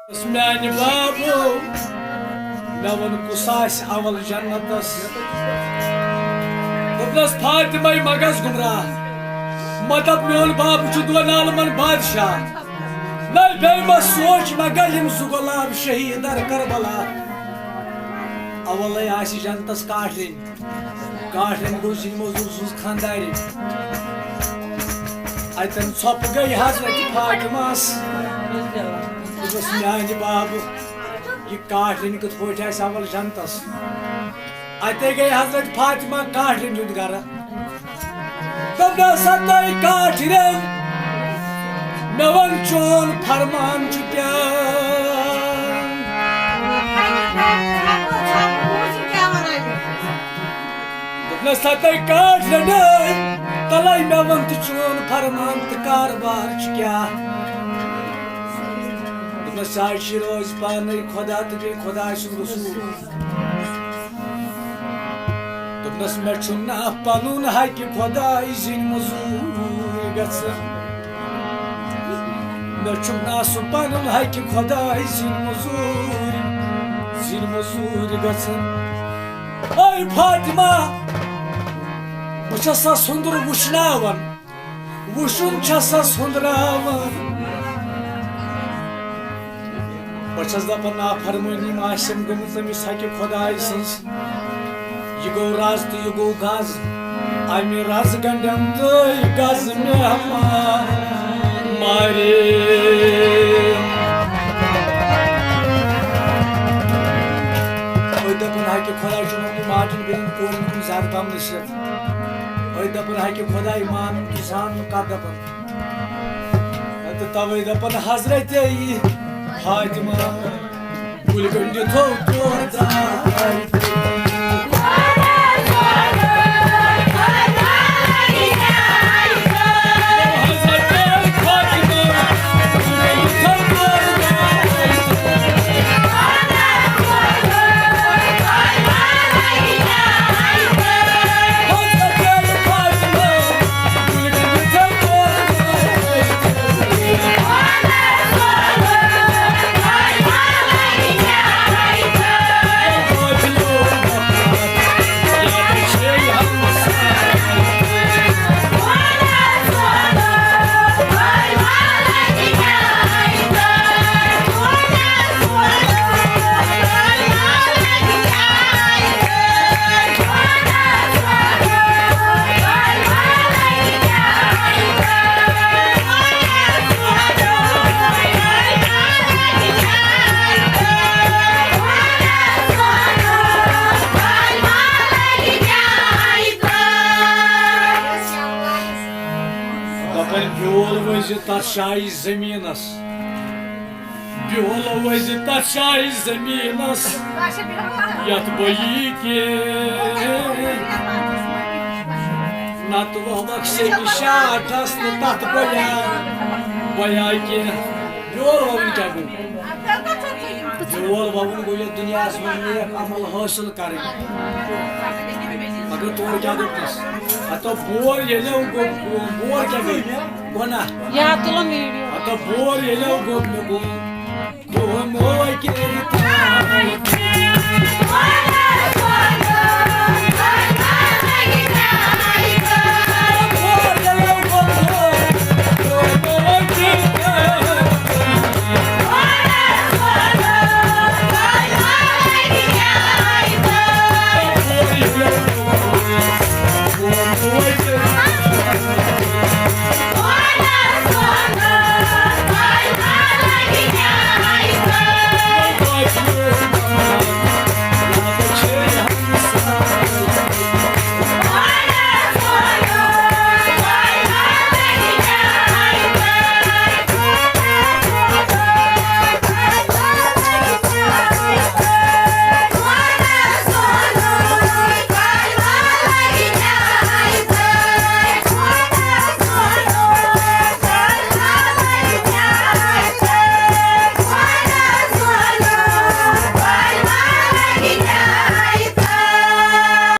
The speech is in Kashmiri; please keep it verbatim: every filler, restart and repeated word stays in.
میانہِ بابو، مےٚ ووٚن، کُس آسہِ اول جنتس؟ دوٚپنس، فاطمہ مہ گژھ گمراہ، مطلب میون بابہٕ چھُ دۄن عالمن بادشاہ۔ نہ بیٚیہِ مہ سونچ، مہ گٔے یِم زٕ گۄلاب شہیٖد در کربلا۔ اولے آسہِ جنتس کاٹھرِنۍ۔ کاٹھرِنۍ گوٚو زِنۍ موٚزوٗر سٕنٛز خانٛدارِنۍ۔ اتٮ۪ن ژھۄپہٕ گٔے حضرت فاطمس۔ دوٚپمس، میانہِ بابہٕ، یہِ کاٹھرِنۍ کِتھ پٲٹھۍ آسہِ اول جنتس؟ اتے گٔے حضرت فاطمہ کاٹھرِنۍ ہُنٛد گرٕ۔ دوٚپنس، ہتے کاٹھرِنۍ، مےٚ وَن چون فرمان چھُ کیٛاہ؟ دوٚپنس، ہتے کاٹھرِنۍ، تلے مےٚ وَن تہٕ چون فرمان تہٕ کاربار چھُ کیٛاہ؟ دوٚپنس، ژٕ ہا چھِ روزِ پانے خۄدا تہٕ بیٚیہِ خۄداے سُنٛد رسول۔ دوٚپنس، مےٚ چھُم نہ پنُن حقہِ خۄداے زِنۍ موٚزوٗرۍ گژھان۔ مےٚ چھُم نہ سُہ پنُن حقہِ خۄداے زِنۍ موٚزوٗرۍ، زِنۍ موٚزوٗرۍ گژھان۔ اے فاطمہ، بہٕ چھَس سا سُنٛدُر وٕچھناوان۔ وٕچھُن چھَسَس ہُنٛدراوان۔ بہٕ چھَس دَپان، نافرمٲنی ما آسٮ۪م گٔمٕژ أمِس حقہِ خۄداے سٕنٛز۔ یہِ گوٚو رَز تہٕ یہِ گوٚو گَز۔ اَمہِ رَز گَنٛڈٮ۪ن تہٕ گَز مہمان مارے۔ أتھۍ دَپان حقہِ خۄداے چھُ ووٚنمُت ماجن بیٚنٮ۪ن کورٮ۪ن کُن زیادٕ پَہم نصیحت۔ أتھۍ دَپان حقہِ خۄداے مان کِسان کَتھ دَپان۔ تہٕ تَوَے دَپان حضرت فاطمہ، کُلۍ گٔنٛڈِتھ تھوٚو تور درٛاے۔ دَپان بیول ؤزِ تَتھ شاہہِ زٔمیٖنَس۔ بیول ؤزِ تَتھ شاہہِ زٔمیٖنَس، یَتھ بہٕ یہِ کینٛہہ۔ نَتہٕ وَوَکھ سیٚکہِ شاٹھَس تہٕ تَتھ بَیا، بَیا کینٛہہ۔ بیول وَوُن کیٛاہ گوٚو؟ بیول وَوُن گوٚو یَتھ دُنیاہَس منٛز نیک عمل حٲصِل کَرٕنۍ۔ مگر تورٕ کیٛاہ دوٚپنَس؟ ہَتو بور ییٚلہِ گوٚو، بور کیٛاہ گٔے؟ گۄناہ۔ یا تُلُن ویٖڈیو۔ ہَتو بور ییٚلہِ گوٚو، مےٚ گوٚو، گوٚو موے کیٛاہ؟